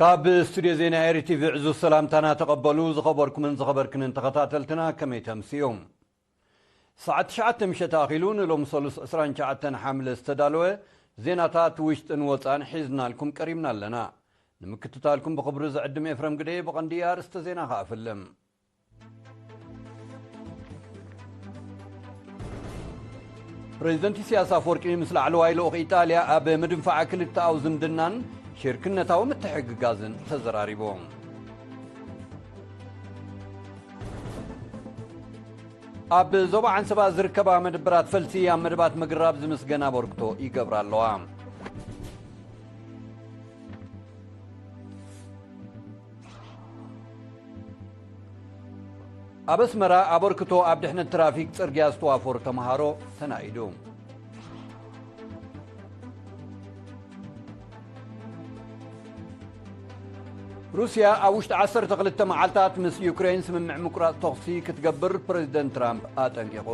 ኣብ ስቱድዮ ዜና ኤሪ ቲቪ ዕዙዝ ሰላምታና ተቐበሉ። ዝኸበርኩምን ዝኸበርክንን ተኸታተልትና፣ ከመይ ተምስዮም? ሰዓት ትሽዓተ ምሸት ኣኺሉ፣ ንሎም ሰሉስ ዕስራን ትሽዓተን ሓምለ ዝተዳለወ ዜናታት ውሽጥን ወፃን ሒዝናልኩም ቀሪብና ኣለና። ንምክትታልኩም ብኽብሪ ዝዕድም ኤፍረም ግደይ። ብቐንዲ ኣርእስተ ዜና ከኣ ፍልም። ፕሬዚደንት ኢሳያስ ኣፈወርቂ ምስ ላዕለዋይ ልኡኽ ኢጣልያ ኣብ ምድንፋዕ ክልተኣዊ ዝምድናን ሽርክነታዊ ምትሕግጋዝን ተዘራሪቦም። ኣብ ዞባ ዓንሰባ ዝርከባ መደበራት ፈልሲ ኣብ መደባት ምግራብ ዝምስገን ኣበርክቶ ይገብራ ኣለዋ። ኣብ ኣስመራ ኣበርክቶ ኣብ ድሕነት ትራፊክ ጽርግያ ዝተዋፈሩ ተምሃሮ ተናኢዱ። ሩስያ ኣብ ውሽጢ ዓሰርተ ክልተ መዓልታት ምስ ዩክሬን ስምምዕ ምቁራጽ ተኹሲ ክትገብር ፕረዚደንት ትራምፕ ኣጠንቂቑ።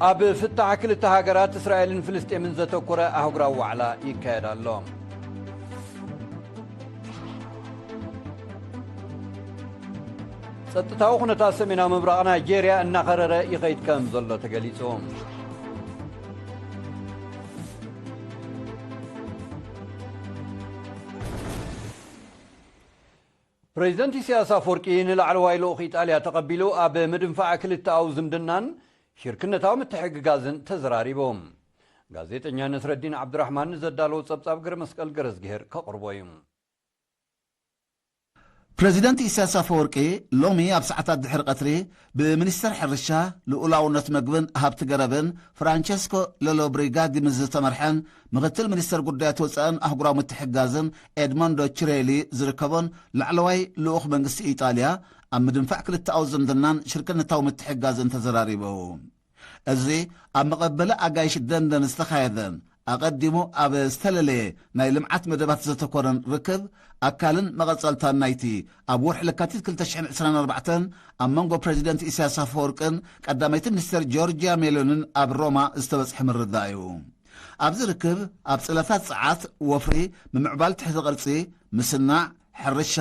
ኣብ ፍታሕ ክልተ ሃገራት እስራኤልን ፍልስጤምን ዘተኮረ ኣህጉራዊ ዋዕላ ይካየድ ኣሎ። ጸጥታዊ ኩነታት ሰሜናዊ ምብራቕ ናይጄርያ እናኸረረ ይኸይድ ከም ዘሎ ተገሊጹ። ፕሬዚደንት ኢሳያስ ኣፈወርቂ ንላዕለዋይ ልኡኽ ኢጣልያ ተቐቢሉ ኣብ ምድንፋዕ ክልተኣዊ ዝምድናን ሽርክነታዊ ምትሕግጋዝን ተዘራሪቡ። ጋዜጠኛ ነስረዲን ዓብዱራሕማን ንዘዳለዎ ጸብጻብ ገረመስቀል ገረዝግሄር ከቕርቦ እዩ። ፕረዚደንት ኢሳያስ ኣፈወርቂ ሎሚ ኣብ ሰዓታት ድሕሪ ቀትሪ ብሚኒስተር ሕርሻ፣ ልኡላውነት መግብን ሃብቲ ገረብን ፍራንቸስኮ ሎሎብሪጋዲ ምስ ዝተመርሐን ምኽትል ሚኒስተር ጉዳያት ወጻእን ኣህጉራዊ ምትሕግጋዝን ኤድሞንዶ ቺሬሊ ዝርከቦን ላዕለዋይ ልኡኽ መንግስቲ ኢጣልያ ኣብ ምድንፋዕ ክልተኣዊ ዝምድናን ሽርክነታዊ ምትሕግጋዝን ተዘራሪቡ። እዚ ኣብ መቐበሊ ኣጋይሽ ደንደን ዝተኻየደን ኣቐዲሙ ኣብ ዝተለለየ ናይ ልምዓት መደባት ዘተኮረን ርክብ ኣካልን መቐጸልታን ናይቲ ኣብ ወርሒ ለካቲት ክልተ ሽሕን ዕስራን ኣርባዕተን ኣብ መንጎ ፕረዚደንት ኢሳያስ ኣፈወርቅን ቀዳመይቲ ሚኒስተር ጆርጅያ ሜሎንን ኣብ ሮማ ዝተበጽሐ ምርድዳእ እዩ። ኣብዚ ርክብ ኣብ ጽላታት ጸዓት፣ ወፍሪ፣ ምምዕባል ትሕቲ ቅርጺ፣ ምስናዕ፣ ሕርሻ፣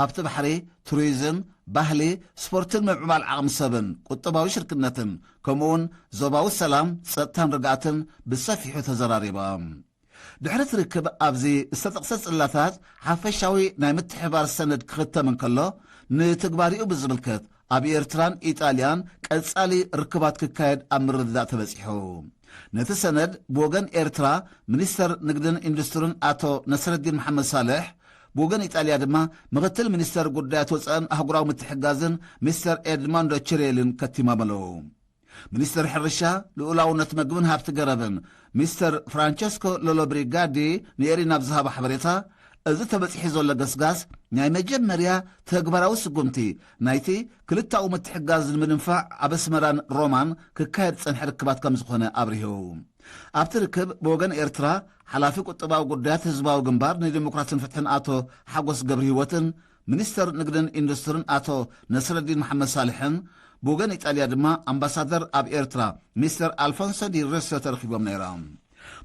ሃብቲ ባሕሪ፣ ቱሪዝም፣ ባህሊ፣ ስፖርትን ምምዕባል ዓቕሚ ሰብን ቁጠባዊ ሽርክነትን፣ ከምኡውን ዞባዊ ሰላም፣ ጸጥታን ርግኣትን ብሰፊሑ ተዘራሪቦም። ድሕሪ እቲ ርክብ ኣብዚ ዝተጠቕሰ ጽላታት ሓፈሻዊ ናይ ምትሕብባር ሰነድ ክኽተም እንከሎ፣ ንትግባሪኡ ብዝምልከት ኣብ ኤርትራን ኢጣልያን ቀጻሊ ርክባት ክካየድ ኣብ ምርድዳእ ተበጺሑ። ነቲ ሰነድ ብወገን ኤርትራ ሚኒስተር ንግድን ኢንዱስትርን ኣቶ ነስረዲን መሓመድ ሳልሕ፣ ብወገን ኢጣልያ ድማ ምኽትል ሚኒስተር ጉዳያት ወጻእን ኣህጉራዊ ምትሕግጋዝን ሚስተር ኤድማንዶ ቺሬልን ከቲሞም ኣለዉ። ሚኒስተር ሕርሻ፣ ልኡላውነት መግብን ሃብቲ ገረብን ሚስተር ፍራንቸስኮ ሎሎብሪጋዲ ንኤሪና ኣብ ዝሃቦ ሓበሬታ፣ እዚ ተበጺሑ ዘሎ ገስጋስ ናይ መጀመርያ ተግባራዊ ስጉምቲ ናይቲ ክልተኣዊ ምትሕግጋዝ ንምድንፋዕ ኣብ ኣስመራን ሮማን ክካየድ ዝጸንሐ ርክባት ከም ዝኾነ ኣብሪሁ። ኣብቲ ርክብ ብወገን ኤርትራ ሓላፊ ቁጠባዊ ጉዳያት ህዝባዊ ግንባር ንዲሞክራስን ፍትሕን ኣቶ ሓጎስ ገብረህይወትን ሚኒስተር ንግድን ኢንዱስትርን ኣቶ ነስረዲን መሓመድ ሳልሕን ብወገን ኢጣልያ ድማ ኣምባሳደር ኣብ ኤርትራ ሚስተር ኣልፎንሶ ዲ ሬሶ ተረኺቦም ነይሮም።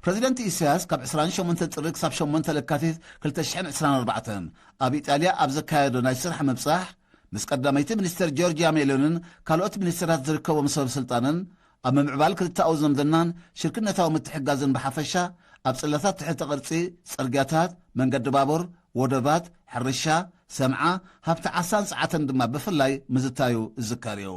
ፕረዚደንት ኢሳያስ ካብ ዕስራን ሸሞንተ ጥሪ ክሳብ ሸሞንተ ለካቲት ክልተ ሽሕን ዕስራን ኣርባዕተን ኣብ ኢጣልያ ኣብ ዘካየዶ ናይ ስራሕ ምብጻሕ ምስ ቀዳመይቲ ሚኒስተር ጆርጅያ ሜሎንን ካልኦት ሚኒስተራት ዝርከቦም ሰብ ስልጣንን ኣብ ምምዕባል ክልተኣዊ ዝምድናን ሽርክነታዊ ምትሕግጋዝን ብሓፈሻ፣ ኣብ ጽላታት ትሕተ ቅርጺ፣ ጽርግያታት፣ መንገዲ ባቡር፣ ወደባት፣ ሕርሻ፣ ሰምዓ፣ ሃብቲ ዓሳን ጸዓትን ድማ ብፍላይ ምዝታዩ ዝዝከር እዩ።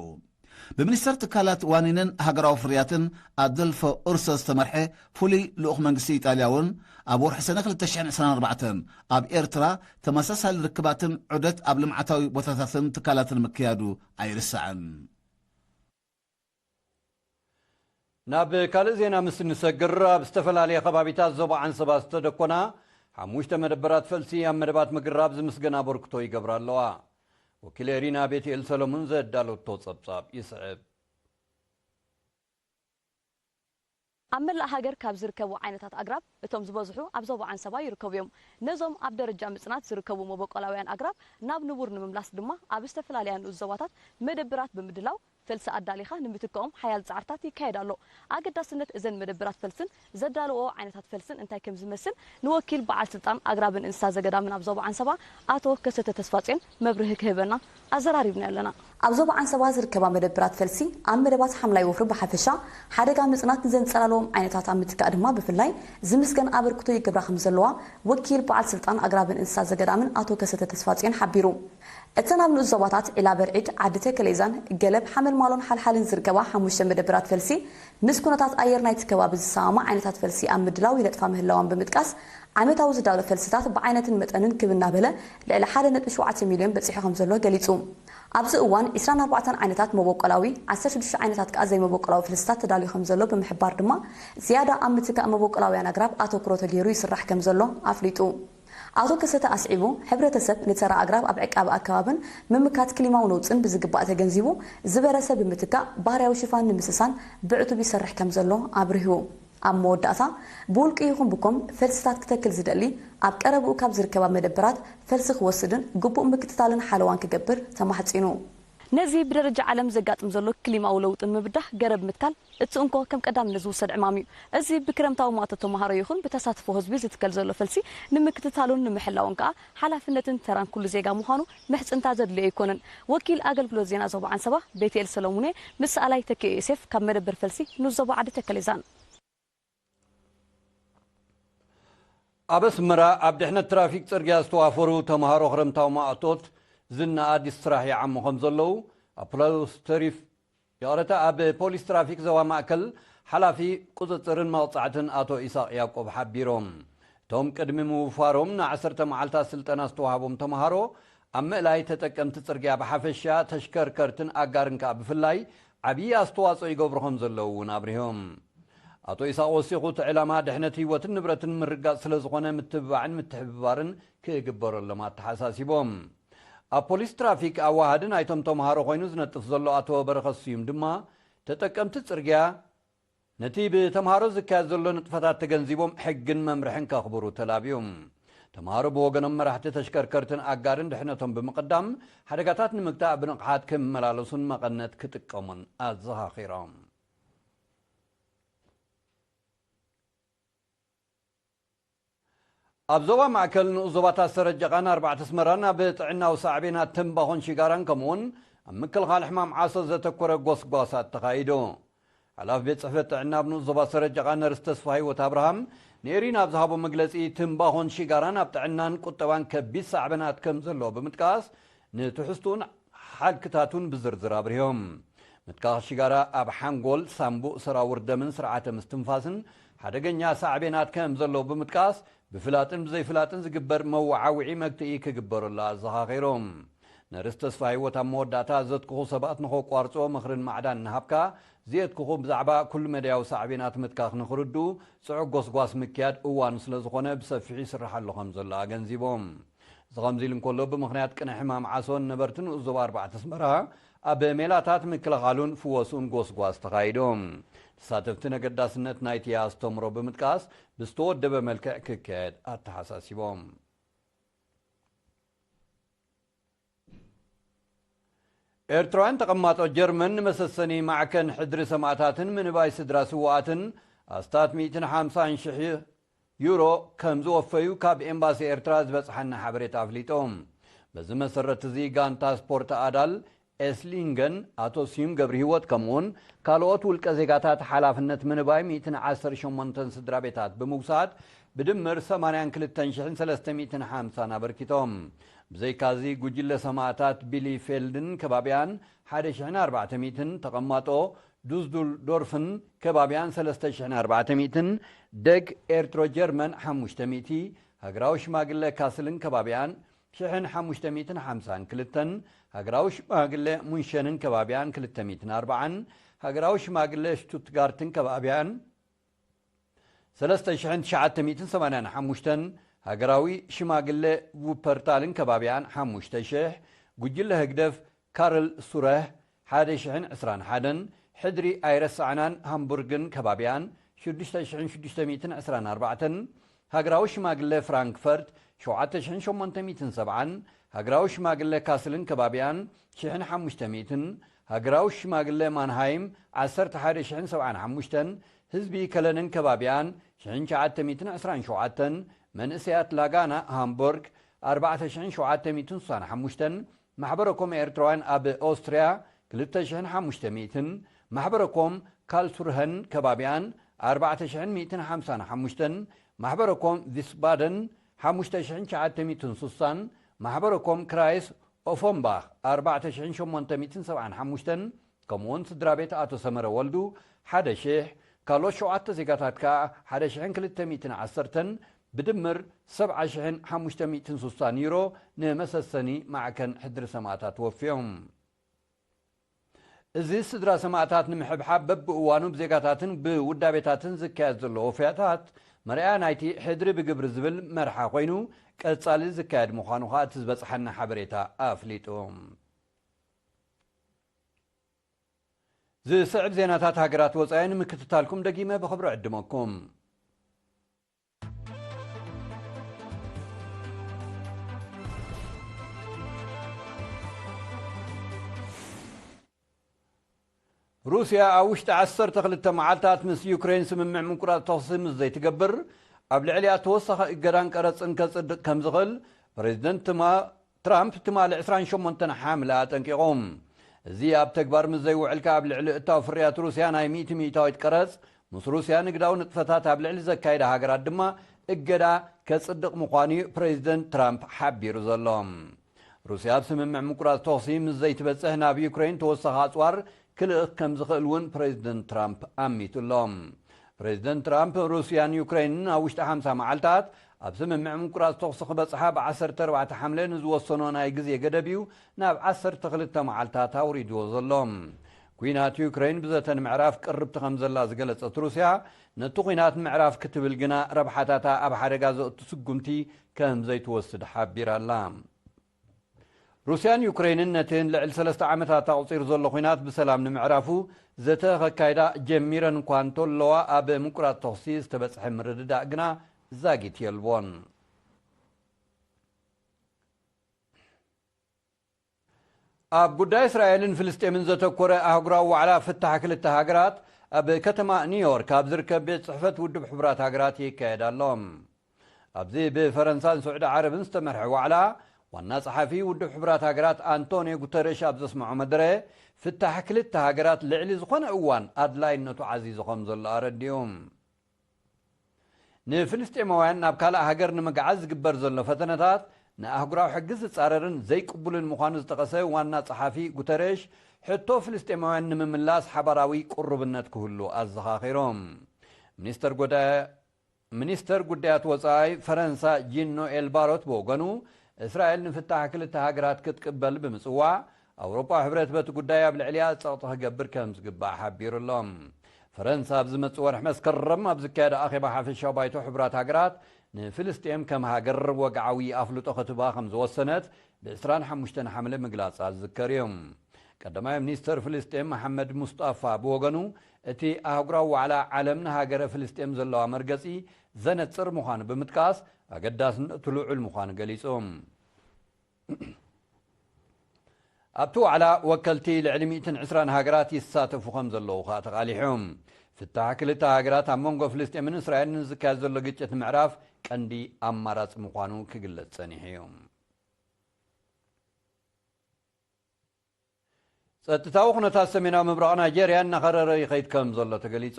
ብሚኒስተር ትካላት ዋኒንን ሃገራዊ ፍርያትን ኣዶልፎ ኡርሶ ዝተመርሐ ፍሉይ ልኡኽ መንግስቲ ኢጣልያ እውን ኣብ ወርሒ ሰነ ክልተ ሽሕን ዕስራን ኣርባዕተን ኣብ ኤርትራ ተመሳሳሊ ርክባትን ዑደት ኣብ ልምዓታዊ ቦታታትን ትካላትን ምክያዱ ኣይርሳዕን። ናብ ካልእ ዜና ምስ እንሰግር፣ ኣብ ዝተፈላለየ ከባቢታት ዞባ ዓንሰባ ዝተደኮና ሓሙሽተ መደበራት ፈልሲ ኣብ መደባት ምግራብ ዝምስገን ኣበርክቶ ይገብራ ኣለዋ። ወኪል ኤሪና ቤትኤል ሰሎሙን ዘዳለቶ ጸብጻብ ይስዕብ። ኣብ መላእ ሃገር ካብ ዝርከቡ ዓይነታት ኣግራብ እቶም ዝበዝሑ ኣብ ዞባ ዓንሰባ ይርከቡ እዮም። ነዞም ኣብ ደረጃ ምጽናት ዝርከቡ መበቆላውያን ኣግራብ ናብ ንቡር ንምምላስ ድማ ኣብ ዝተፈላለያ ንኡስ ዞባታት መደብራት ብምድላው ፈልሲ ኣዳሊኻ ንምትካኦም ሓያል ጻዕርታት ይካየድ ኣሎ። ኣገዳስነት እዘን መደብራት ፈልስን ዘዳለዎ ዓይነታት ፈልስን እንታይ ከም ዝመስል ንወኪል በዓል ስልጣን ኣግራብን እንስሳ ዘገዳምን ኣብ ዞባ ዓንሰባ ኣቶ ከሰተ ተስፋጽዮን መብርሂ ክህበና ኣዘራሪብና ኣለና። ኣብ ዞባ ዓንሰባ ዝርከባ መደብራት ፈልሲ ኣብ መደባት ሓምላይ ወፍሪ ብሓፈሻ ሓደጋ ምጽናት ንዘንጸላለዎም ዓይነታት ኣብ ምትካእ ድማ ብፍላይ ዝምስገን ኣበርክቶ ይገብራ ከም ዘለዋ ወኪል በዓል ስልጣን ኣግራብን እንስሳ ዘገዳምን ኣቶ ከሰተ ተስፋጽዮን ሓቢሩ። እተን ኣብ ንኡስ ዞባታት ዒላ በርዒድ፣ ዓዲ ተከሌዛን፣ ገለብ፣ ሓመልማሎን ሓልሓልን ዝርከባ ሓሙሽተ መደብራት ፈልሲ ምስ ኩነታት ኣየር ናይቲ ከባቢ ዝሰማማዕ ዓይነታት ፈልሲ ኣብ ምድላው ይነጥፋ ምህላዋን ብምጥቃስ ዓመታዊ ዝዳሎ ፈልስታት ብዓይነትን መጠንን ክብ እናበለ ልዕሊ ሓደ ነጥቢ ሸውዓተ ሚልዮን በጺሑ ከም ዘሎ ገሊጹ። ኣብዚ እዋን ዒስራን ኣርባዕተን ዓይነታት መበቆላዊ፣ ዓሰርተ ሽዱሽተ ዓይነታት ከኣ ዘይመበቆላዊ ፈልስታት ተዳልዩ ከም ዘሎ ብምሕባር ድማ ዝያዳ ኣብ ምትካእ መበቆላውያን ኣግራብ ኣተኩሮ ተገይሩ ይስራሕ ከም ዘሎ ኣፍሊጡ። ኣቶ ከሰተ ኣስዒቡ፣ ሕብረተሰብ ንተራ ኣግራብ ኣብ ዕቃበ ኣከባብን ምምካት ክሊማዊ ነውጽን ብዝግባእ ተገንዚቡ ዝበረሰ ብምትካእ ባህርያዊ ሽፋን ንምስሳን ብዕቱብ ይሰርሕ ከም ዘሎ ኣብሪሁ። ኣብ መወዳእታ ብውልቂ ይኹን ብኮም ፈልስታት ክተክል ዝደሊ ኣብ ቀረብኡ ካብ ዝርከባ መደብራት ፈልሲ ክወስድን ግቡእ ምክትታልን ሓለዋን ክገብር ተማሕጺኑ። ነዚ ብደረጃ ዓለም ዘጋጥም ዘሎ ክሊማዊ ለውጢ ንምብዳህ ገረብ ምትካል እቲ እንኮ ከም ቀዳምነት ዝውሰድ ዕማም እዩ። እዚ ብክረምታዊ ማእቶ ተምሃሮ ይኹን ብተሳትፎ ህዝቢ ዝትከል ዘሎ ፈልሲ ንምክትታሉን ንምሕላውን ከኣ ሓላፍነትን ተራን ኩሉ ዜጋ ምዃኑ ምሕጽንታ ዘድልዮ ኣይኮነን። ወኪል ኣገልግሎት ዜና ዞባ ዓንሰባ ቤትኤል ሰሎሙኔ ምስ ሰኣላይ ተኪኤ ዮሴፍ ካብ መደብር ፈልሲ ንዞባ ዓዲ ተከሌዛን። ኣብ ኣስመራ ኣብ ድሕነት ትራፊክ ጽርግያ ዝተዋፈሩ ተምሃሮ ክረምታዊ ማእቶት ዝነኣድ ስራሕ ይዓሙ ከም ዘለዉ ኣብ ፖሊስ ተሪፍ ይቕረታ ኣብ ፖሊስ ትራፊክ ዞባ ማእከል ሓላፊ ቁጽጽርን መቕጻዕትን ኣቶ ኢሳቕ ያቆብ ሓቢሮም። እቶም ቅድሚ ምውፋሮም ንዓሰርተ መዓልታት ስልጠና ዝተዋህቦም ተምሃሮ ኣብ ምእላይ ተጠቀምቲ ጽርግያ ብሓፈሻ ተሽከርከርትን ኣጋርን ከኣ ብፍላይ ዓብዪ ኣስተዋጽኦ ይገብሩ ከም ዘለዉ እውን ኣብሪሆም። ኣቶ ኢሳቕ ወሲኹ እቲ ዕላማ ድሕነት ህይወትን ንብረትን ምርጋጽ ስለ ዝኾነ ምትብባዕን ምትሕብባርን ክግበረሎም ኣተሓሳሲቦም። ኣብ ፖሊስ ትራፊክ ኣዋሃዲ ናይቶም ተምሃሮ ኮይኑ ዝነጥፍ ዘሎ ኣቶ በረኸት ስዩም ድማ ተጠቀምቲ ጽርግያ ነቲ ብተምሃሮ ዝካየድ ዘሎ ንጥፈታት ተገንዚቦም ሕግን መምርሕን ከኽብሩ ተላብዩ። ተምሃሮ ብወገኖም መራሕቲ ተሽከርከርትን ኣጋርን ድሕነቶም ብምቕዳም ሓደጋታት ንምግታእ ብንቕሓት ክመላለሱን መቐነት ክጥቀሙን ኣዘኻኺሮም። ኣብ ዞባ ማእከል ንኡስ ዞባታት ሰረጀቓን ኣርባዕተ ኣስመራን ኣብ ጥዕናዊ ሳዕቤናት ትምባኾን ሽጋራን ከምኡውን ኣብ ምክልኻል ሕማም ዓሶ ዘተኮረ ጎስጓሳት ተኻይዱ። ሓላፊ ቤት ጽሕፈት ጥዕና ኣብ ንኡስ ዞባ ሰረጀቓ ነርስ ተስፋ ህይወት ኣብርሃም ንኤሪና ኣብ ዝሃቦ መግለጺ ትምባኾን ሽጋራን ኣብ ጥዕናን ቁጠባን ከቢድ ሳዕበናት ከም ዘለዎ ብምጥቃስ ንትሕዝቱን ሓልክታቱን ብዝርዝር ኣብሪሆም። ምትካኽ ሽጋራ ኣብ ሓንጎል፣ ሳምቡእ፣ ሰራውር ደምን ስርዓተ ምስትንፋስን ሓደገኛ ሳዕቤናት ከም ዘለዎ ብምጥቃስ ብፍላጥን ብዘይፍላጥን ዝግበር መወዓውዒ መግትኢ ክግበረሉ ኣዘኻኺሮም። ነርስ ተስፋ ህይወት ኣብ መወዳእታ ዘትክኹ ሰባት ንኸቋርጽዎ ምኽርን ማዕዳን እናሃብካ ዝየትክኹ ብዛዕባ ኩሉ መዳያዊ ሳዕቤናት ምትካኽ ንኽርድኡ ጽዑቕ ጎስጓስ ምክያድ እዋኑ ስለ ዝኾነ ብሰፊሑ ይስርሓሉ ከም ዘሎ ኣገንዚቦም። እዚ ከምዚ ኢሉ እንከሎ ብምኽንያት ቅነ ሕማም ዓሶን ነበርቲ ንኡስ ዞባ ኣርባዕተ ኣስመራ ኣብ ሜላታት ምክልኻሉን ፍወስኡን ጎስጓስ ተኻይዶም። ተሳተፍቲ ነገዳስነት ናይቲ ኣስተምሮ ብምጥቃስ ብዝተወደበ መልክዕ ክካየድ ኣተሓሳሲቦም። ኤርትራውያን ተቐማጦ ጀርመን ንመሰሰኒ ማዕከን ሕድሪ ሰማእታትን ምንባይ ስድራ ስውኣትን ኣስታት ሚእትን ሓምሳን ሽሕ ዩሮ ከም ዝወፈዩ ካብ ኤምባሲ ኤርትራ ዝበጽሓና ሓበሬታ ኣፍሊጡ። በዚ መሰረት እዚ ጋንታ ስፖርት ኣዳል ኤስሊንገን ኣቶ ስዩም ገብርሂወት ከምኡውን ካልኦት ውልቀ ዜጋታት ሓላፍነት ምንባይ ሚእትን ዓሰርተ ሸሞንተን ስድራ ቤታት ብምውሳድ ብድምር ሰማንያን ክልተን ሽሕን ሰለስተ ሚእትን ሓምሳን ኣበርኪቶም። ብዘይካዚ ጉጅለ ሰማእታት ቢሊፌልድን ከባቢያን ሓደ ሽሕን ኣርባዕተ ሚእትን፣ ተቐማጦ ዱስዱልዶርፍን ከባቢያን ሰለስተ ሽሕን ኣርባዕተ ሚእትን፣ ደግ ኤርትሮ ጀርመን ሓሙሽተ ሚእቲ፣ ሃገራዊ ሽማግለ ካስልን ከባቢያን ሽሕን ሓሙሽተ ሚእትን ሓምሳን ክልተን፣ ሃገራዊ ሽማግለ ሙንሸንን ከባቢያን ክልተ ሚእትን ኣርባዓን፣ ሃገራዊ ሽማግለ ሽቱትጋርትን ከባቢያን ሰለስተ ሽሕን ትሽዓተ ሚእትን ሰማንያን ሓሙሽተን፣ ሃገራዊ ሽማግለ ቩፐርታልን ከባቢያን ሓሙሽተ ሽሕ፣ ጉጅለ ህግደፍ ካርል ሱረህ ሓደ ሽሕን ዕስራን ሓደን፣ ሕድሪ ኣይረሳዕናን ሃምቡርግን ከባቢያን ሽዱሽተ ሽሕን ሽዱሽተ ሚእትን ዕስራን ኣርባዕተን፣ ሃገራዊ ሽማግለ ፍራንክፈርት ሸውዓተ ሽሕን ሸሞንተ ሚእትን ሰብዓን፣ ሃገራዊ ሽማግለ ካስልን ከባቢያን ሽሕን ሓሙሽተ ሚእትን፣ ሃገራዊ ሽማግለ ማንሃይም ዓሰርተ ሓደ ሽሕን ሰብዓን ሓሙሽተን፣ ህዝቢ ከለንን ከባቢኣን ሽሕን ትሽዓተ ሚእትን ዕስራን ሸውዓተን፣ መንእሰያት ላጋና ሃምቡርግ ኣርባዕተ ሽሕን ሸውዓተ ሚእትን ስሳን ሓሙሽተን፣ ማሕበረኮም ኤርትራውያን ኣብ ኦስትርያ ክልተ ሽሕን ሓሙሽተ ሚእትን፣ ማሕበረኮም ካልሱርሀን ከባቢኣን ኣርባዕተ ሽሕን ሚእትን ሓምሳን ሓሙሽተን፣ ማሕበረኮም ቪስባደን ሓሙሽተ ሽሕን ትሽዓተ ሚእትን ስሳን፣ ማሕበረኮም ክራይስ ኦፎምባኽ ኣርባዕተ ሽሕን ሸሞንተ ሚእትን ሰብዓን ሓሙሽተን፣ ከምኡውን ስድራ ቤት ኣቶ ሰመረ ወልዱ ሓደ ሽሕ፣ ካልኦት ሸውዓተ ዜጋታት ከኣ ሓደ ሽሕን ክልተ ሚእትን ዓሰርተን፣ ብድምር ሰብዓ ሽሕን ሓሙሽተ ሚእትን ስሳን ዩሮ ንመሰሰኒ ማዕከን ሕድሪ ሰማእታት ወፍዮም። እዚ ስድራ ሰማእታት ንምሕብሓብ በብእዋኑ ብዜጋታትን ብውዳቤታትን ዝካየድ ዘሎ ወፍያታት መርኣያ ናይቲ ሕድሪ ብግብሪ ዝብል መርሓ ኮይኑ ቀጻሊ ዝካየድ ምዃኑ ከኣ እቲ ዝበጽሓና ሓበሬታ ኣፍሊጡ። ዝስዕብ ዜናታት ሃገራት ወጻኢ ንምክትታልኩም ደጊመ ብኽብሪ ዕድመኩም። ሩስያ ኣብ ውሽጢ ዓሰርተ ክልተ መዓልታት ምስ ዩክሬን ስምምዕ ምቁራጽ ተኹሲ ምስ ዘይትገብር፣ ኣብ ልዕሊኣ ተወሳኺ እገዳን ቀረጽን ከጽድቕ ከም ዝኽእል ፕሬዚደንት ትማ-፣ ትራምፕ ትማሊ ዕስራን ሸሞንተን ሓምለ ኣጠንቂቑ። እዚ ኣብ ተግባር ምስ ዘይውዕል ከኣ ኣብ ልዕሊ እታው ፍርያት ሩስያ ናይ ሚእቲ ሚእታዊት ቀረጽ፣ ምስ ሩስያ ንግዳዊ ንጥፈታት ኣብ ልዕሊ ዘካይዳ ሃገራት ድማ እገዳ ከጽድቕ ምዃኑ እዩ ፕሬዚደንት ትራምፕ ሓቢሩ ዘሎ። ሩስያ ኣብ ስምምዕ ምቁራጽ ተኹሲ ምስ ዘይትበጽሕ ናብ ዩክሬን ተወሳኺ ኣጽዋር ክልእኽ ከም ዝኽእል እውን ፕሬዚደንት ትራምፕ ኣሚቱ ኣሎ። ፕሬዚደንት ትራምፕ ሩስያን ዩክሬንን ኣብ ውሽጢ ሓምሳ መዓልታት ኣብ ስምምዕ ምቁራጽ ተኹሲ ክበጽሓ ብ ዓሰርተ ኣርባዕተ ሓምለ ንዝወሰኖ ናይ ግዜ ገደብ እዩ ናብ ዓሰርተ ክልተ መዓልታት ኣውሪድዎ ዘሎ። ኲናት ዩክሬን ብዘተ ንምዕራፍ ቅርብቲ ከም ዘላ ዝገለጸት ሩስያ፣ ነቲ ኲናት ምዕራፍ ክትብል ግና ረብሓታታ ኣብ ሓደጋ ዘእቱ ስጉምቲ ከም ዘይትወስድ ሓቢራ ኣላ። ሩስያን ዩክሬንን ነቲ ንልዕሊ ሰለስተ ዓመታት ኣቑጺሩ ዘሎ ኲናት ብሰላም ንምዕራፉ ዘተ ከካይዳ ጀሚረን እኳ እንተለዋ፣ ኣብ ምቁራጽ ተኹሲ ዝተበጽሐ ምርድዳእ ግና ዛጊት የልቦን። ኣብ ጉዳይ እስራኤልን ፍልስጤምን ዘተኮረ ኣህጉራዊ ዋዕላ ፍታሕ ክልተ ሃገራት ኣብ ከተማ ኒውዮርክ ኣብ ዝርከብ ቤት ጽሕፈት ውድብ ሕቡራት ሃገራት ይካየድ ኣሎ። ኣብዚ ብፈረንሳን ስዑዲ ዓረብን ዝተመርሐ ዋዕላ፣ ዋና ጸሓፊ ውድብ ሕቡራት ሃገራት ኣንቶኒዮ ጉተረሽ ኣብ ዘስምዖ መደረ፣ ፍታሕ ክልተ ሃገራት ልዕሊ ዝኾነ እዋን ኣድላይነቱ ዓዚዙ ከም ዘሎ ኣረዲኡ። ንፍልስጤማውያን ናብ ካልእ ሃገር ንምግዓዝ ዝግበር ዘሎ ፈተነታት ንኣህጉራዊ ሕጊ ዝጻረርን ዘይቅቡልን ምዃኑ ዝጠቐሰ ዋና ጸሓፊ ጉተረሽ፣ ሕቶ ፍልስጤማውያን ንምምላስ ሓባራዊ ቅሩብነት ክህሉ ኣዘኻኺሮም። ሚኒስተር ጎዳ-፣ ሚኒስተር ጉዳያት ወጻኢ ፈረንሳ ጂን ኖኤል ባሮት ብወገኑ፣ እስራኤል ንፍታሕ ክልተ ሃገራት ክትቅበል ብምጽዋዕ፣ ኣውሮጳዊ ሕብረት በቲ ጉዳይ ኣብ ልዕሊኣ ጸቕጢ ክገብር ከም ዝግባእ ሓቢሩ ኣሎ። ፈረንሳ ኣብ ዝመጽእ ወርሒ መስከረም ኣብ ዝካየድ ኣኼባ ሓፈሻዊ ባይቶ ሕቡራት ሃገራት ንፍልስጤም ከም ሃገር ወግዓዊ ኣፍልጦ ክትባ ከም ዝወሰነት ብ ዕስራን ሓሙሽተን ሓምለ ምግላጻ ዝዝከር እዩ። ቀዳማይ ሚኒስተር ፍልስጤም መሓመድ ሙስጣፋ ብወገኑ፣ እቲ ኣህጉራዊ ዋዕላ ዓለም ንሃገረ ፍልስጤም ዘለዋ መርገጺ ዘነጽር ምዃኑ ብምጥቃስ፣ ኣገዳስነቱ ልዑል ምዃኑ ገሊጹ። ኣብቲ ዋዕላ ወከልቲ ልዕሊ ሚእትን ዕስራን ሃገራት ይሳተፉ ከም ዘለዉ ከኣ ተቓሊሑ። ፍታሕ ክልተ ሃገራት ኣብ መንጎ ፍልስጤምን እስራኤልን ንዝካየድ ዘሎ ግጭት ንምዕራፍ ቀንዲ ኣማራጺ ምዃኑ ክግለጽ ጸኒሑ እዩ። ጸጥታዊ ኩነታት ሰሜናዊ ምብራቕ ናይጀርያ እናኸረረ ይኸይድ ከም ዘሎ ተገሊጹ።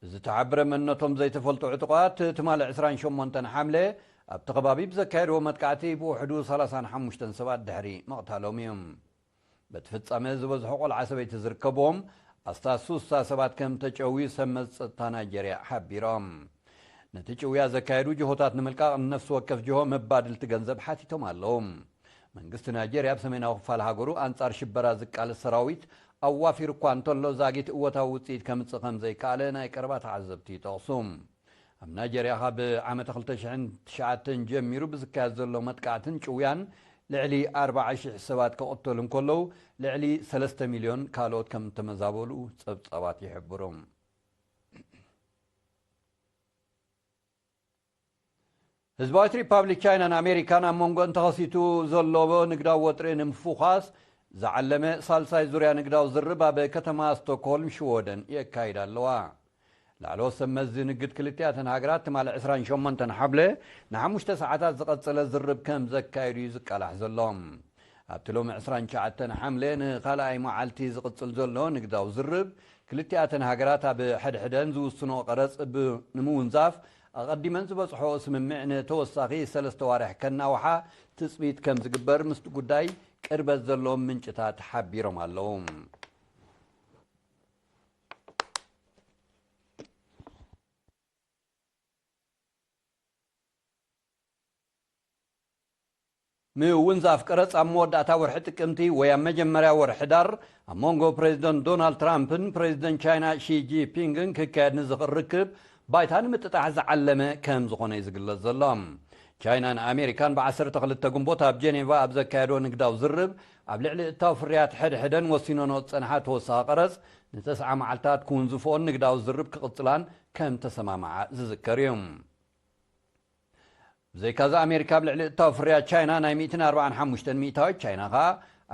ዝተሓብረ መንነቶም ዘይተፈልጡ ዕጡቓት ትማሊ ዕስራን ሸሞንተን ሓምለ ኣብቲ ከባቢ ብዘካየድዎ መጥቃዕቲ ብውሕዱ ሰላሳን ሓሙሽተን ሰባት ድሕሪ ምቕታሎም እዩ። በቲ ፍጻመ ዝበዝሑ ቆልዓ ሰበይቲ ዝርከብዎም ኣስታት ሱሳ ሰባት ከም ተጨውዩ ሰብ መዚ ጸጥታ ናይጀርያ ሓቢሮም። ነቲ ጭውያ ዘካየዱ ጅሆታት ንምልቃቕ ንነፍሲ ወከፍ ጅሆ መባድልቲ ገንዘብ ሓቲቶም ኣለዉ። መንግስቲ ናይጀርያ ኣብ ሰሜናዊ ክፋል ሃገሩ ኣንጻር ሽበራ ዝቃለስ ሰራዊት ኣዋፊሩ እኳ እንተሎ፣ ዛጊት እወታዊ ውጽኢት ከምጽእ ከም ዘይከኣለ ናይ ቀረባ ተዓዘብቲ ይጠቕሱ። ኣብ ናይጀርያ ካብ ዓመተ ክልተ ሽሕን ትሽዓተን ጀሚሩ ብዝካየድ ዘሎ መጥቃዕትን ጭውያን ልዕሊ ኣርባዓ ሽሕ ሰባት ክቕተሉ እንከለዉ፣ ልዕሊ ሰለስተ ሚልዮን ካልኦት ከም እተመዛበሉ ጸብጻባት ይሕብሩ። ህዝባዊት ሪፓብሊክ ቻይናን ኣሜሪካን ኣብ መንጎ እንተኸሲቱ ዘሎ ንግዳዊ ወጥሪ ንምፍዃስ ዝዓለመ ሳልሳይ ዙርያ ንግዳዊ ዝርብ ኣብ ከተማ ስቶክሆልም ሽወደን የካይዳ ኣለዋ። ላዕለዎት ሰብ መዚ ንግድ ክልቲኣተን ሃገራት ትማሊ ዕስራን ሸሞንተን ሓምለ ንሓሙሽተ ሰዓታት ዝቐጸለ ዝርብ ከም ዘካየዱ እዩ ዝቃላሕ ዘሎ። ኣብቲ ሎሚ ዕስራን ትሽዓተን ሓምለ ንኻልኣይ መዓልቲ ዝቕጽል ዘሎ ንግዳዊ ዝርብ ክልቲኣተን ሃገራት ኣብ ሕድሕደን ዝውስኖ ቀረጽ ብ-፣ ንምውንዛፍ ኣቐዲመን ዝበጽሖ ስምምዕ ንተወሳኺ ሰለስተ ዋርሕ ከናውሓ ትጽቢት ከም ዝግበር ምስቲ ጉዳይ ቅርበት ዘለዎም ምንጭታት ሓቢሮም ኣለዉ። ምውንዛፍ ቀረጽ ኣብ መወዳእታ ወርሒ ጥቅምቲ ወይ ኣብ መጀመርያ ወርሒ ሕዳር ኣብ መንጎ ፕሬዚደንት ዶናልድ ትራምፕን ፕሬዚደንት ቻይና ሺ ጂንፒንግን ክካየድ ንዝኽእል ርክብ ባይታ ንምጥጣሕ ዝዓለመ ከም ዝኾነ እዩ ዝግለጽ ዘሎ። ቻይናን ኣሜሪካን ብ ዓሰርተ ክልተ ግንቦት ኣብ ጀኔቫ ኣብ ዘካየዶ ንግዳዊ ዝርብ ኣብ ልዕሊ እታው ፍርያት ሕድሕደን ወሲኖኖ ዝጸንሓ ተወሳኺ ቀረጽ ንተስዓ መዓልታት ክውንዝፎን ንግዳዊ ዝርብ ክቕጽላን ከም ተሰማማዓ ዝዝከር እዩ። ብዘይካዚ ኣሜሪካ ኣብ ልዕሊ እታው ፍርያት ቻይና ናይ ሚእትን ኣርባዓን ሓሙሽተን ሚእታዊት፣ ቻይና ኸኣ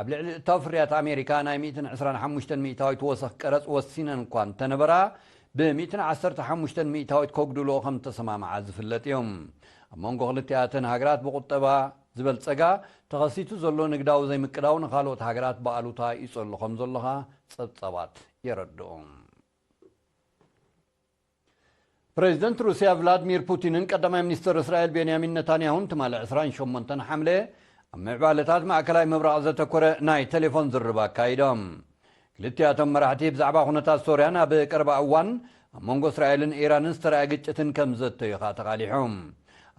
ኣብ ልዕሊ እታው ፍርያት ኣሜሪካ ናይ ሚእትን ዕስራን ሓሙሽተን ሚእታዊት ወሰኽ ቀረጽ ወሲነን እኳ እንተነበራ፣ ብ ሚእትን ዓሰርተ ሓሙሽተን ሚእታዊት ከጉድልኦ ከም ተሰማማዓ ዝፍለጥ እዩ። ኣብ መንጎ ክልቲኣተን ሃገራት ብቁጠባ ዝበልጸጋ ተኸሲቱ ዘሎ ንግዳዊ ዘይምቅዳው ንኻልኦት ሃገራት ብኣሉታ ይጸሉ ከም ዘሎ ኸኣ ጸብጻባት የረድኡ። ፕሬዚደንት ሩስያ ቭላድሚር ፑቲንን ቀዳማይ ሚኒስተር እስራኤል ቤንያሚን ነታንያሁን ትማሊ ዕስራን ሸሞንተን ሓምለ ኣብ ምዕባለታት ማእከላይ ምብራቕ ዘተኮረ ናይ ቴሌፎን ዝርርብ ኣካይዶም። ክልቲኣቶም መራሕቲ ብዛዕባ ኩነታት ሶርያን ኣብ ቀረባ እዋን ኣብ መንጎ እስራኤልን ኢራንን ዝተረኣየ ግጭትን ከም ዘተዩ ኸኣ ተቓሊሖም።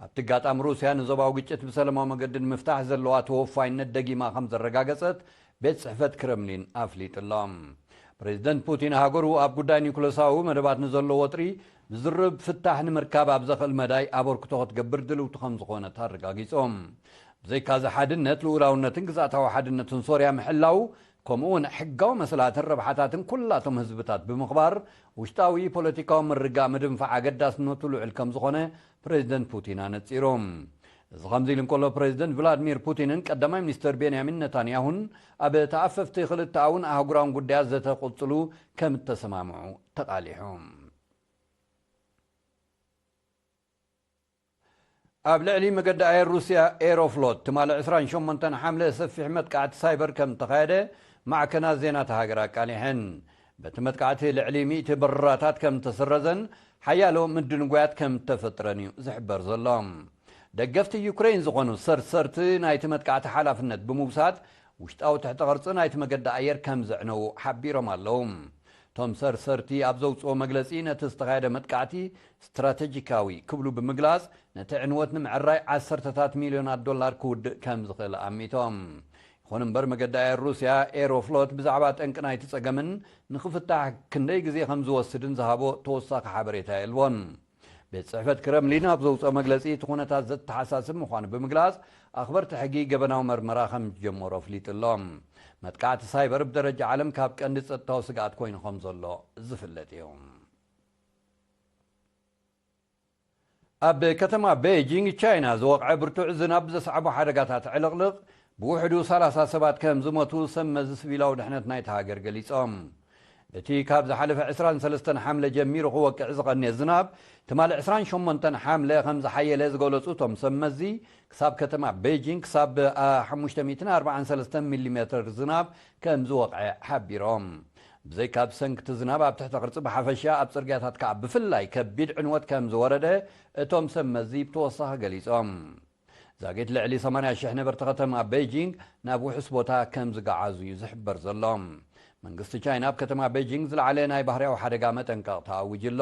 ኣብቲ ኣጋጣሚ ሩስያ ንዞባዊ ግጭት ብሰላማዊ መገዲ ንምፍታሕ ዘለዋ ተወፋይነት ደጊማ ከም ዘረጋገጸት ቤት ጽሕፈት ክረምሊን ኣፍሊጡ ኣሎ። ፕሬዚደንት ፑቲን ሃገሩ ኣብ ጉዳይ ኒኩለሳዊ መደባት ንዘሎ ወጥሪ ብዝርብ ፍታሕ ንምርካብ ኣብ ዘኽእል መዳይ ኣበርክቶ ክትገብር ድልውቲ ከም ዝኾነት ኣረጋጊጾም። ብዘይካዚ ሓድነት፣ ልኡላውነትን ግዝኣታዊ ሓድነትን ሶርያ ምሕላው፣ ከምኡ እውን ሕጋዊ መሰላትን ረብሓታትን ኩላቶም ህዝብታት ብምኽባር ውሽጣዊ ፖለቲካዊ ምርግጋእ ምድንፋዕ ኣገዳስነቱ ልዑል ከም ዝኾነ ፕሬዚደንት ፑቲን ኣነጺሮም። እዚ ከምዚ ኢሉ እንከሎ፣ ፕሬዚደንት ቭላድሚር ፑቲንን ቀዳማይ ሚኒስተር ቤንያሚን ነታንያሁን ኣብ ተኣፈፍቲ ክልተኣውን ኣህጉራውን ጉዳያት ዘተ ክቕጽሉ ከም እተሰማምዑ ተቓሊሑ። ኣብ ልዕሊ መገዲ ኣየር ሩስያ ኤሮፍሎት ትማሊ ዕስራን ሸሞንተን ሓምለ ሰፊሕ መጥቃዕቲ ሳይበር ከም እተኻየደ ማዕከናት ዜና እታ ሃገር ኣቃሊሐን። በቲ መጥቃዕቲ ልዕሊ ሚእቲ በረራታት ከም እተሰረዘን ሓያሎ ምድንጓያት ከም እተፈጥረን እዩ ዝሕበር ዘሎ። ደገፍቲ ዩክሬን ዝኾኑ ሰርሰርቲ ናይቲ መጥቃዕቲ ሓላፍነት ብምውሳድ ውሽጣዊ ትሕተ ቅርጺ ናይቲ መገዲ ኣየር ከም ዘዕነዉ ሓቢሮም ኣለዉ። እቶም ሰርሰርቲ ኣብ ዘውጽኦ መግለጺ ነቲ ዝተኻየደ መጥቃዕቲ ስትራተጂካዊ ክብሉ ብምግላጽ ነቲ ዕንወት ንምዕራይ ዓሰርተታት ሚልዮናት ዶላር ክውድእ ከም ዝኽእል ኣሚቶም። ይኹን እምበር መገዲ ኣየር ሩስያ ኤሮፍሎት ብዛዕባ ጠንቂ ናይቲ ጸገምን ንኽፍታሕ ክንደይ ግዜ ከም ዝወስድን ዝሃቦ ተወሳኺ ሓበሬታ የልቦን። ቤት ጽሕፈት ክረምሊን ኣብ ዘውጽኦ መግለጺ እቲ ኩነታት ዘተሓሳስብ ምዃኑ ብምግላጽ ኣኽበርቲ ሕጊ ገበናዊ መርመራ ከም ዝጀመሩ ኣፍሊጡ ኣሎ። መጥቃዕቲ ሳይበር ብደረጃ ዓለም ካብ ቀንዲ ጸጥታዊ ስግኣት ኮይኑ ከም ዘሎ ዝፍለጥ እዩ። ኣብ ከተማ ቤጂንግ ቻይና ዝወቕዐ ብርቱዕ ዝናብ ዘስዓቦ ሓደጋታት ዕልቕልቕ ብውሕዱ ሰላሳ ሰባት ከም ዝሞቱ ሰብ መዚ ስቪላዊ ድሕነት ናይቲ ሃገር ገሊጾም። እቲ ካብ ዝሓለፈ ዕስራን ሰለስተን ሓምለ ጀሚሩ ክወቅዕ ዝቐንየ ዝናብ ትማሊ ዕስራን ሸሞንተን ሓምለ ከም ዝሓየለ ዝገለጹ እቶም ሰብ መዚ፣ ክሳብ ከተማ ቤጂንግ ክሳብ ሓሙሽተ ሚእትን ኣርባዓን ሰለስተን ሚሊሜተር ዝናብ ከም ዝወቕዐ ሓቢሮም። ብዘይካ ብሰንኪ እቲ ዝናብ ኣብ ትሕተ ቅርጺ ብሓፈሻ ኣብ ጽርግያታት ከኣ ብፍላይ ከቢድ ዕንወት ከም ዝወረደ እቶም ሰብ መዚ ብተወሳኺ ገሊጾም። ዛጊት ልዕሊ ሰማንያ ሽሕ ነበርቲ ከተማ ቤጂንግ ናብ ውሑስ ቦታ ከም ዝገዓዙ እዩ ዝሕበር ዘሎ። መንግስቲ ቻይና ኣብ ከተማ ቤጂንግ ዝለዓለ ናይ ባህርያዊ ሓደጋ መጠንቀቕታ ኣዊጁ ኣሎ።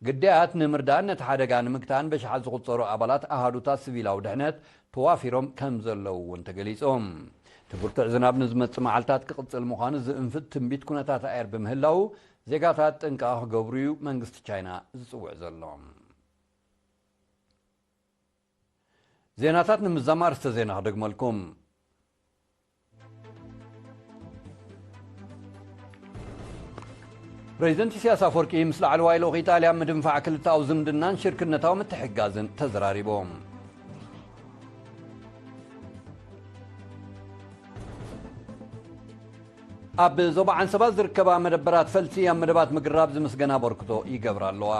ግዳያት ንምርዳእን ነቲ ሓደጋ ንምግታእን በሽሓት ዝቑጸሩ ኣባላት ኣሃዱታት ስቪላዊ ድሕነት ተዋፊሮም ከም ዘለዉ እውን ተገሊጹ። እቲ ብርቱዕ ዝናብ ንዝመጽእ መዓልታት ክቕጽል ምዃኑ ዝእንፍት ትንቢት ኩነታት ኣየር ብምህላዉ፣ ዜጋታት ጥንቃቐ ክገብሩ እዩ መንግስቲ ቻይና ዝጽውዕ ዘሎ። ዜናታት ንምዝዛም ኣርእስተ ዜና ክደግመልኩም። ፕሬዚደንት ኢሳያስ ኣፈወርቂ ምስ ላዕለዋይ ልኡኽ ኢጣልያ ምድንፋዕ ክልተኣዊ ዝምድናን ሽርክነታዊ ምትሕግጋዝን ተዘራሪቦም። ኣብ ዞባ ዓንሰባ ዝርከባ መደበራት ፈልሲ ኣብ መደባት ምግራብ ዝምስገን ኣበርክቶ ይገብራ ኣለዋ።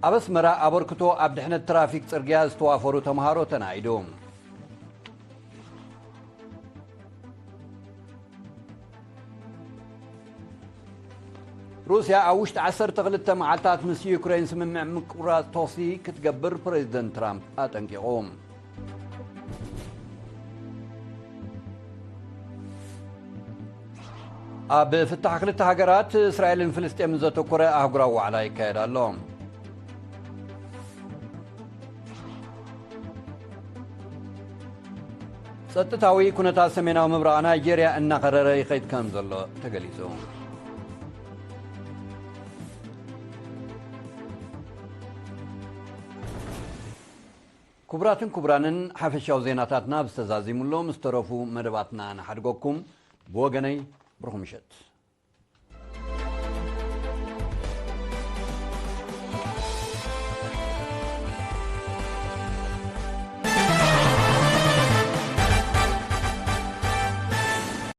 ኣብ ኣስመራ ኣበርክቶ ኣብ ድሕነት ትራፊክ ጽርግያ ዝተዋፈሩ ተምሃሮ ተናኢዱ። ሩስያ ኣብ ውሽጢ ዓሰርተ ክልተ መዓልታት ምስ ዩክሬን ስምምዕ ምቁራጽ ተኹሲ ክትገብር ፕሬዚደንት ትራምፕ ኣጠንቂቑ። ኣብ ፍታሕ ክልተ ሃገራት እስራኤልን ፍልስጤምን ዘተኮረ ኣህጉራዊ ዋዕላ ይካየድ ኣሎ። ጸጥታዊ ኩነታት ሰሜናዊ ምብራቕ ናይጄርያ እናኸረረ ይኸይድ ከም ዘሎ ተገሊጹ። ክቡራትን ክቡራንን፣ ሓፈሻዊ ዜናታትና ብዝተዛዚሙሎም ዝተረፉ መደባትና ንሓድገኩም። ብወገነይ ብሩኽ ምሸት።